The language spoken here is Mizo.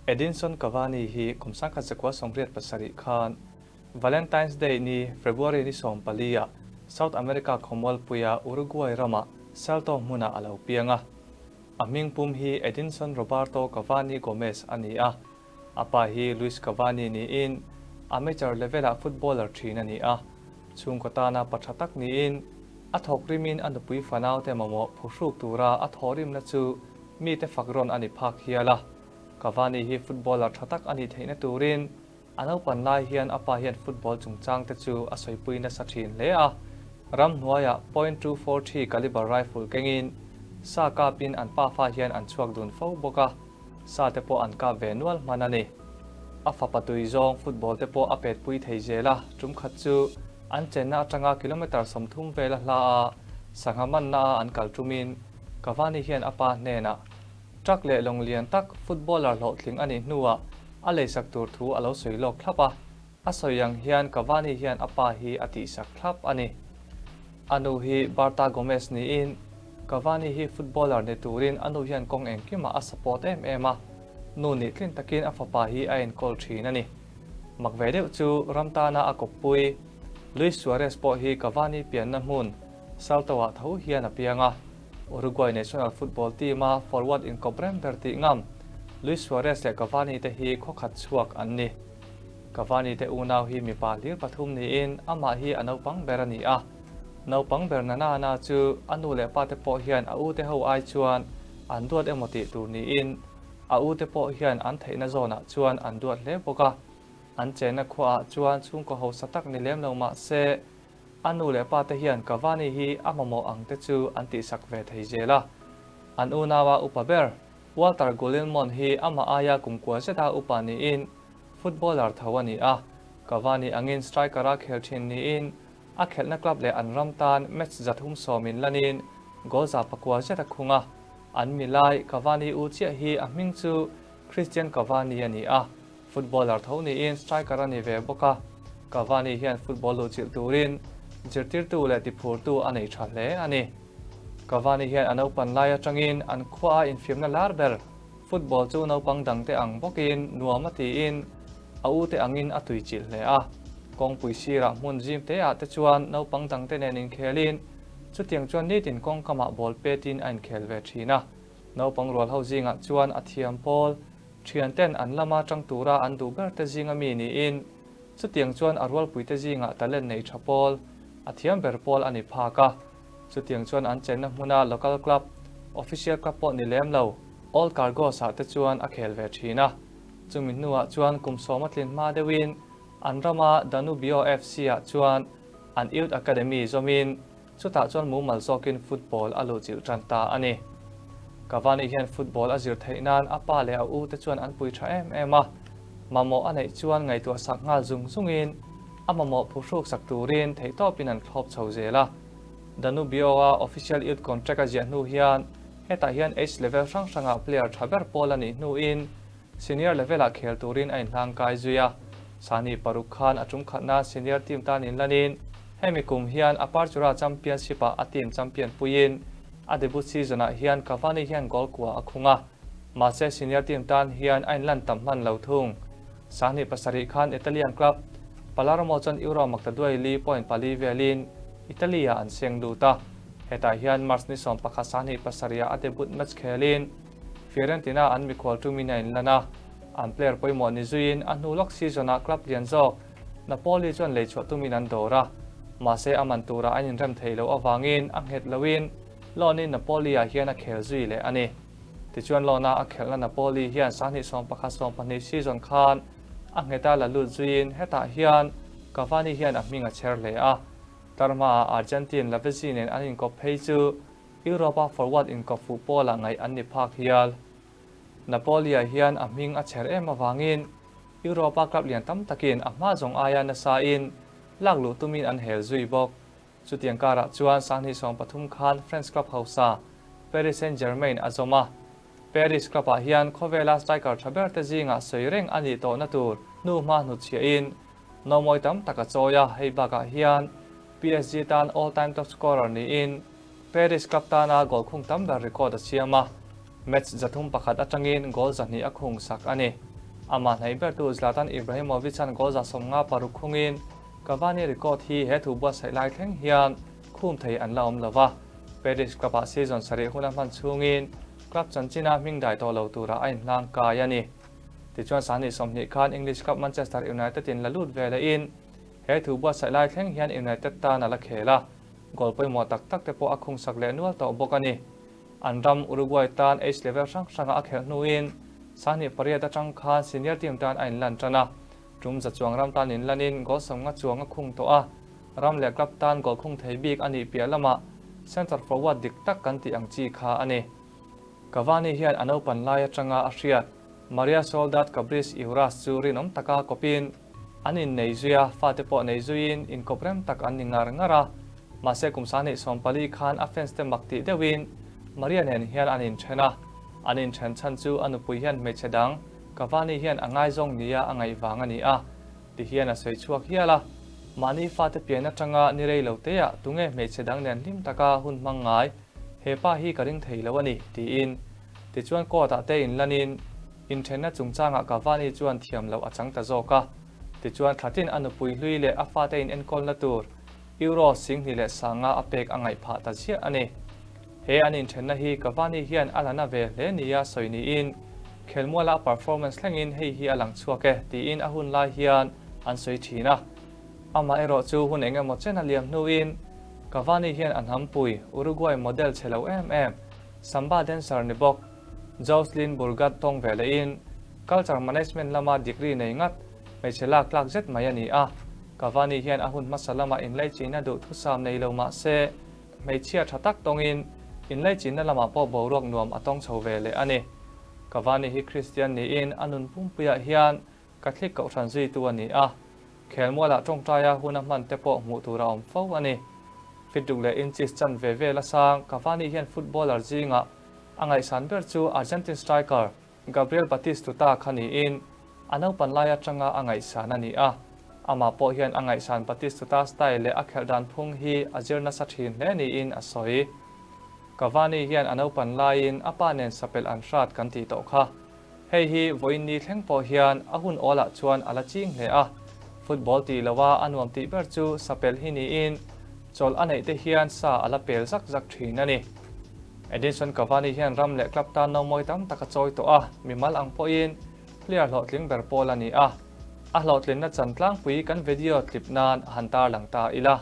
Edinson Cavani hi kum 1987 khan Valentine's Day ni February ni 14 ah South America khawmualpuia Uruguay rama Salto hmunah a lo piang a. A hming pum hi Edinson Roberto Cavani Gomez a ni a. A pa hi Luis Cavani niin amateur level-ah footballer thin a ni a. Chhungkaw tana pa tha tak niin a thawkrimin a nupui fanaute mamawh phuhruk tura a thawhrimna chu mite fak rawn a ni phak hial a. Cavani hi footballer tha tak a nih theihna turin a naupan lai hian a pa hian football chungchang te chu a sawipui nasa thin hle a. Ramhnuaiah .243 caliber rifle kengin sa kapin an pafa hian an chhuak dun fo bawk a, sa te pawh an kap ve nual hman a ni. A fapa tui zawng football te pawh a petpui thei zel a, tum khat chu an chenna atanga kilometre 30 vel a hla a, sangha manna a an kal tumin Cavani hian a pa hnenah Truck leh lawng lian tak footballer hlawhtling a nih hnuah a leisak tur thu a lo sawi lawk thlap a, a sawi ang hian Cavani hian a pa hi a tihsak thlap a ni. A nu hi Berta Gomez niin Cavani hi footballer ni turin a nu hian kawng engkimah a support em em a, nu nih tlin takin a fapa hi a enkawl thin a ni. Mak ve deuh chu ram tana a kawppui Luis Suarez pawh hi Cavani pianna hmun Salto-ah tho hian a piang a. Uruguay national football team-a forward inkawp rem ber tih ngam Luis Suarez leh Cavani te hi khaw khat chhuak an ni. Cavani te unau hi mipa hlir pathum niin amah hi a naupang ber a ni a. Naupang ber na na chu a nu leh pa te pawh hian a ute ho ai chuan an duat emaw tih tur niin a ute pawh hian an theihna zawnah chuan an duat hle bawk a. An chenna khuaah chuan chhungkaw hausa tak ni lem lo mah se a nu leh pa te hian Cavani hi a mamawh ang te chu an tihsak ve thei zel a. An unaua upa ber Walter Guillemont hi amah aia kumkua zeta upa niin footballer tho a ni a. Cavani angin striker-a khel thin niin a khelhna club leh an ram tan match 310 lanin goal 109 zet a khung a. An milai Cavani u chiah hi a hming chu Christian Cavani a ni a. Footballer tho niin striker a ni ve bawk a, Cavani hian football luhchilh turin zirtirtu leh tiphurtu a nei tha hle a ni. Cavani hian a naupan lai atangin an khua a infiamna lar ber football chu naupang dangte ang bawkin nuam a tiin a ute angin a tuichilh hle a. Kawngpui sirah hmun zim teah te chuan naupang dangte nen inkhelin chutiang chuan nitin kawngkamah ball petin a inkhel ve thin a. Naupang rual ho zingah chuan a thiam pawl Thianten an lama tang tura an duh ber te zinga mi niin, chutiang chuan a rualpuite zingah talent nei tha pawl, a thiam ber pawl a ni phak a. Chutiang chuan an chenna hmuna local club, official club pawh ni lem lo, Old Cargos-ah te chuan a khel ve thin a. Chumi hnuah chuan kum 10 a tlin hma deuhin an rama Danubio FC-ah chuan an youth academy zawmin, Chutah chuan mumal zawkin football a luhchilh tan ta a ni. Cavani hian football a zir theih nan a pa leh a u te chuan an pui tha em em a. Mamawh a neih chuan ngaihtuah sak nghal zung zungin a mamawh phuhruk sak turin theihtawpin an thlawp chho zel a. Danubio-a official youth contract a ziah hnu hian hetah hian age level hrang hrangah player tha ber pawl a nih hnuin senior level-ah khel turin a inhlangkai zui a. Sani paruk khan a tum khatna senior team tan inlanin hemi kum hian Apertura Championship-ah a team champion puiin a debut season-ah hian Cavani hian goal kua a khung a, mahse senior team tan hian a inlan tam hman lo thung. 27 khan Italian club Palermo chuan Euro maktaduai li point pali velin Italy-ah an seng lut a, hetah hian March ni 11 27-ah a debut match khelin Fiorentina an mikhual tumin a inlan a, an player pawimawh ni zuiin a hnu lawk season-ah club lian zawk Napoli chuan lei chhuah tumin an dawr a, mahse a man turah an inrem thei loh avangin a nghet loin loan-in Napoli-ah hian a khel zui leh a ni. Tichuan loan-a a khelhna Napoli hian 2011 12 season khan a ngheta la lut zuiin hetah hian Cavani hian a hming a chher hle a, tlarhmaah Argentine Lavezzi nen an inkawp phei chu Europe-a forward inkawp fuh pawlah ngaih an ni phak hial. Napoli-ah hian a hming a chher em avangin Europe-a club lian tam takin a hma zawng aia nasain lak luh tumin an hel zui bawk. Chutiang karah chuan 2013 khan French club hausa Paris Saint-Germain a zawm a. Paris club-ah hian khawvela striker tha ber te zingah sawi reng a nih tawhna tur hnu hma hnutchhiahin nomawi tam tak a chawi a, hei bakah hian PSG tan all-time top scorer niin Paris club tana goal khung tam ber record a siam a, match 301 atangin goal 200 a khung sak a ni. Amah hnaih bertu Zlatan Ibrahimovic-a'n goal 56 khungin Cavani record hi he thu buatsaih lai thleng hian khum thei an la awm lo va. Paris club-ah season sarih hun a hman chhungin club chanchina hming dai tawh lo tura a inhlang kai a ni. Tichuan 2020 khan English club Manchester United-in la lut ve lehin he thu buatsaih lai thleng hian United tan a la khel a, goal pawimawh tak tak te pawh a khungsak leh nual tawh bawk a ni. An ram Uruguay tan age level hrang hranga a khelh hnuin 2008 atang khan senior team tan a inlan tan a, tum za chuang ram tan inlanin goal 50 chuang a khung tawh a, ram leh club tan goal khung thei bik a nih piah lamah centre forward dik tak kan tih ang chi kha a ni. Cavani hian a naupan lai atanga a hriat Maria Soledad Cabris Iuras chu rinawm taka kawpin an innei zui a, fate pawh nei zuiin inkawp rem tak an ni ngar ngar a. Mahse kum 2014 khan a fans te mak tih deuhin Maria nen hian an inthen a, an inthen chhan chu a nupui hian hmeichhe dang Cavani hian a ngaizawng nia a ngaih vang a ni a, ti hian a sawi chhuak hial a. Mahni fate pian atanga ni rei lo teah tunge hmeichhe dang nen hlim taka hun hmang ngai, he pa hi ka ring thei lo a ni, tiin. Tichuan court ah te inlanin inthenna chungchangah Cavani chuan thiam loh a chang ta zawk a. Tichuan thlatin a nupui hlui leh a fate inenkawlna tur Euro 2500 a pek a ngaih phah ta ziah a ni. He an inthenna hi Cavani hian a la na ve hle nia sawi niin khelmuala a performance thlengin hei hi a lang chhuak e tiin a hun lai hian an sawi thin a. Amaherawh chu hun eng emaw chen a liam hnuin Cavani hian a hnampui Uruguay model chhe lo em em Samba dancer ni bawk Jocelyn Burgat tawng ve lehin Culture Management lama degree nei ngat hmeichhe lak tlak zet mai a ni a. Cavani hian a hun hmasa lama inlaichinna duhthusam nei lo mah se hmeichhia tha tak tawngin inlaichinna lamah pawh boruak nuam a tawng chho ve leh a ni. Cavani hi Kristian niin a nun pumpuiah hian Catholic kohhran zuitu a ni a, khelmualah tawngtaia hun a hman te pawh hmuh tur a awm fo a ni. Fituk leh inches chan ve vel a sang Cavani hian footballer zingah a ngaihsan ber chu Argentine striker Gabriel Batistuta kha niin a naupan lai atanga a ngaihsan a ni a. Amah pawh hian a ngaihsan Batistuta style leh a khelh dan phung hi a zir nasa thin hle niin a sawi. Cavani hian a naupan laiin a pa nen sapelh an hrat kan tih tawh kha. Hei hi vawiin ni thleng pawh hian a hun awlah chuan a la ching hle a. Football tih loha a nuam tih ber chu sapelh hi niin chawlh a neih te hian sa a la pel zak zak thin a ni. Edinson Cavani hian ram leh club tan nomawi tam tak a chawi tawh a, mimal ang pawhin player hlawhtling ber pawl a ni a. A hlawhtlinna chan tlangpui kan video tlip nan han tarlang ta ila.